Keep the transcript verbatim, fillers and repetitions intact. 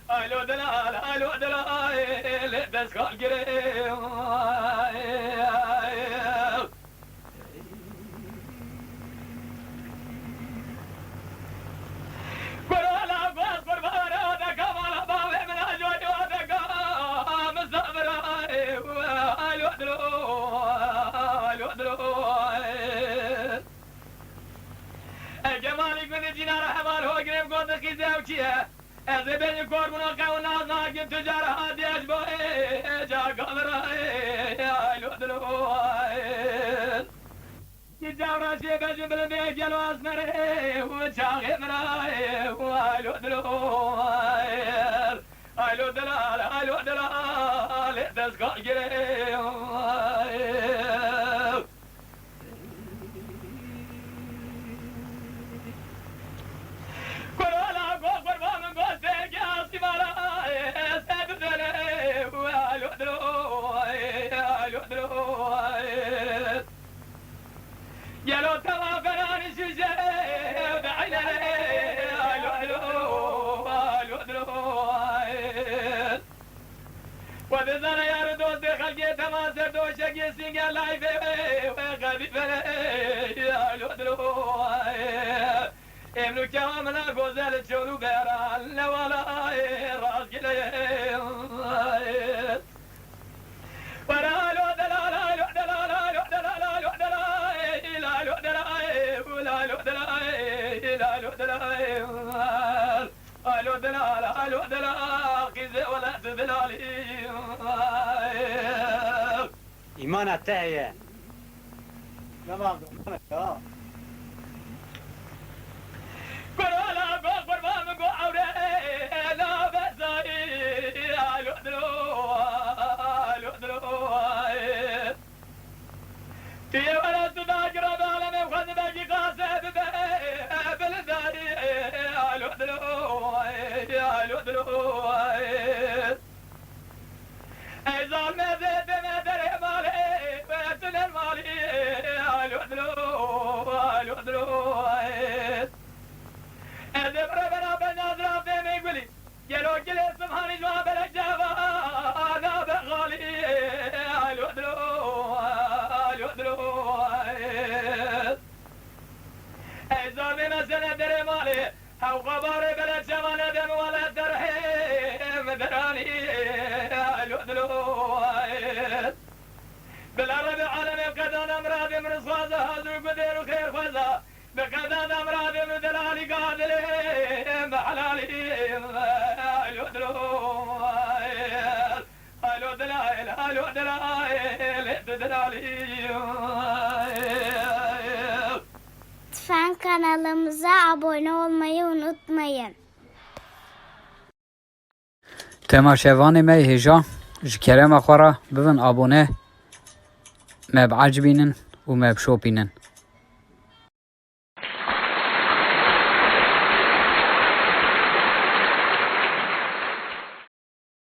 Alo delal, alo delal, dest kalgire. Kurala gos kurbana deka mala bavê min a coyo deka misafira. Alo dilo, alo dilo. Ege malik min cînara heval ho girem gos xîze ew çi ye? Ez ê bêjim korbûna qewna nakin tu cara hatiye ji bo ê ca gavira ê. Alo dilo. Ki cavra şê bejim bilindê gelo asmerê û çaxê min a ê. Alo dilo. Alo delal, alo delal, dest kalgire. Kurala go kurban gostê ki asîmara, e, se bibere, alo dilo, alo dilo. Gelo teva ferani şîşe, de eylere, alo dilo, alo dilo. Xwedê zana yar û dostê xelkê tema ser doşekê sînge layfê wê qedî vere. Alo dilo. Emnu kewa mina gozel çol û beran lewala rastgele. Were alo delal, alo delal, alo delal, alo delal, alo delal, alo delal. Alo delal, alo delal, qîzê welat delalî. Îmana te heye. Nema îmana ya. Kurala go qurban go ewre la bezayî. Alo dilo, alo dilo. Tu yê were tu da gira be alemê xwe dibekî qase bibe, e, bilindayî, e, alo dilo, e, alo dilo, e. Ey zalme zê deme derê malê, e, tune malî, e, alo dilo, alo dilo, e. Ez ê bire bena be nazra fêmê gulî. Gelo gilê Sibhanî ji wan belek ceva nabe xalî. Alo dilo, alo dilo. Ey zarmê me sene derê malê. Hew xebarê belek ceva nebe min wele derhê min deranî. Alo dilo. Bila Rebê alemê qedana miradê min rizxwaza hazir û gudêr û xêrxwaza. Bi qedana miradê min delalî gadilê bi helalî. Alo dilo. Alo dilo, alo dilo, tu delalî. Lütfen kanalımıza abone olmayı unutmayın. Temaşevanê me yê hêja, ji kerema xwe re bibin abone, me biecibînin û me bişopînin.